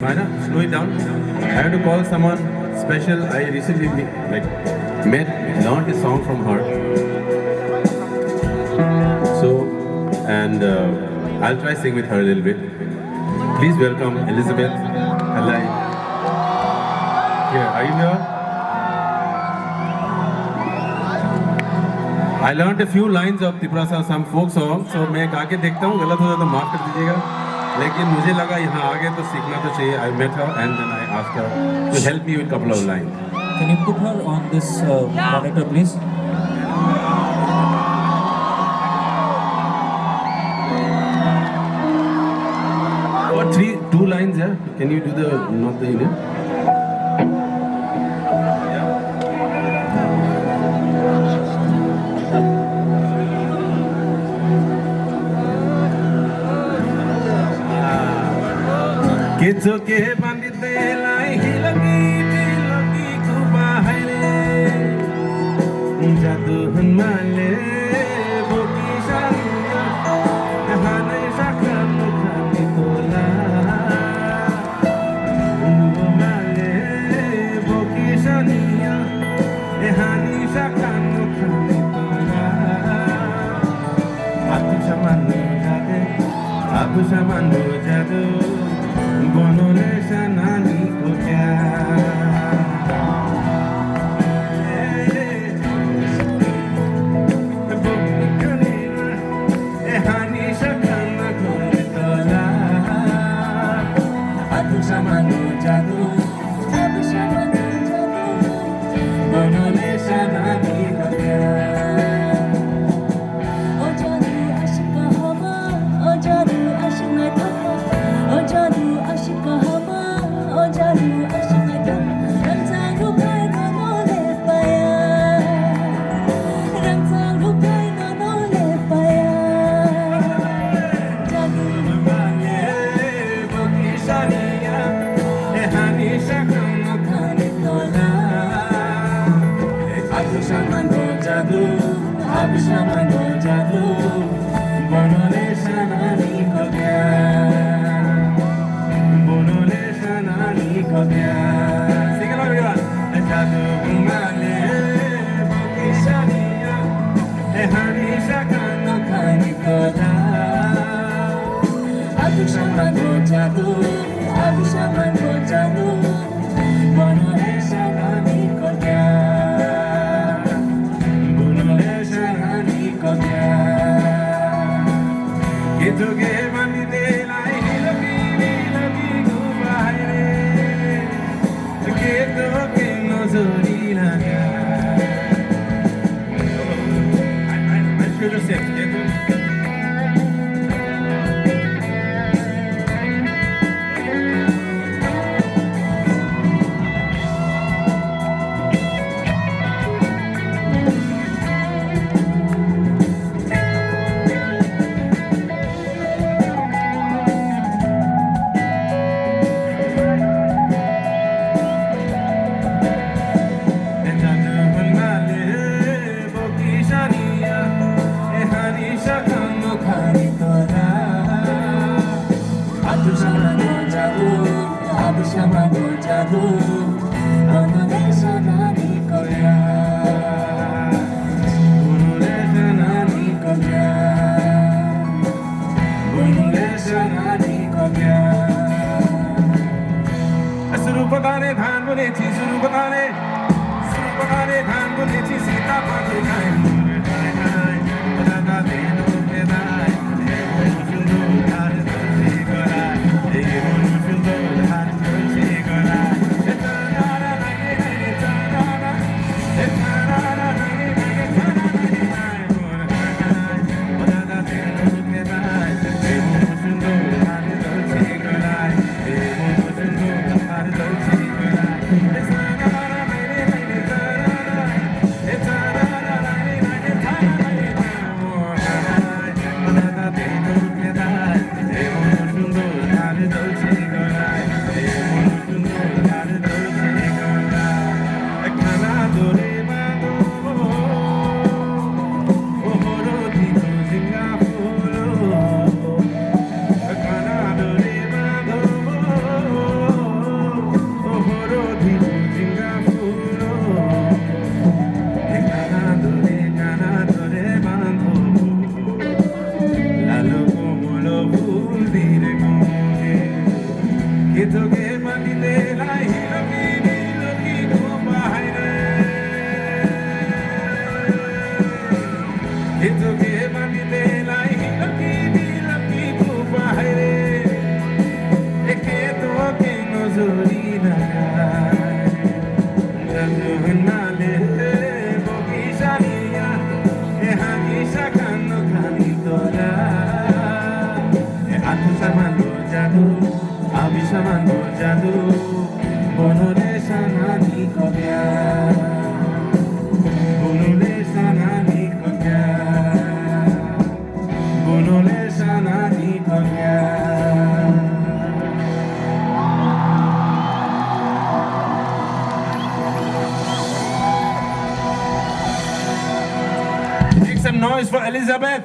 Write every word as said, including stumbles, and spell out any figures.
Maina, slow it down. I have to call someone special. I recently me- like met, learned a song from her. So, and uh, I'll try sing with her a little bit. Please welcome Elizabeth Halai. Here, are you here? I learned a few lines of Tiprasa, some folk songs, so मैं गा के देखता हूँ, गलत हो जाए तो माफ कर दीजिएगा, लेकिन मुझे लगा यहाँ आगे तो सीखना तो चाहिए. I met her and then I asked her to help me with couple of lines. Can you put her on this uh, monitor, please? What, three, two lines, yeah? Can you do the, not the, you know? Kichu ke bandit de lai hiloki biloki kuba haire. Jadu hunmale boki sanya hanai sakha mukha ni tola. Hunmale boki sanya hani sakha mukha ni tola. Aku samanu jade, aku samanu jadu, bonole sanani kotya. Ehani sakana kore tola. Aku samanu jadu, aku samanu jadu, bonole sanani kotya. O jadu ashik kahama, o jadu ashik naithokma, o jadu ashik kahama, o jadu ashik naithokma. Rangchak rupai nono lepaya, rangchak rupai nono lepaya. Jadu male boki sanya, ehani sakang khani tola. Aku samanu jadu, aku samanu jadu, bonole sanani kotya, bonole sanani kotya. Sing along, everyone. Jadu male boki sanya, ehani sakang khani tola. Aku samanu jadu, aku samanu jadu, bonole sanani kotya, bonole sanani kotya. Kichu ke bandit de lai hiloki biloki kuba haire. Kichu ke nojori laga. I, I, I feel the same. Surupakare dhan bole chi, surupakare, surupakare dhan bole chi, sita pathor khai. Ito ke mani de lai hi lo ki di lo ki do pa hai re. Ito ke mani de lai hi lo ki di lo ki do pa hai re. Eke to ke nozori na. Jadu hwnale bogi saniya, e hagi sakan no khani tora. E atu samando jadu, abi samando jadu, bonole sanani kobya, bonole sanani kobya. Bunole sanani kobya. Make some noise for Elizabeth.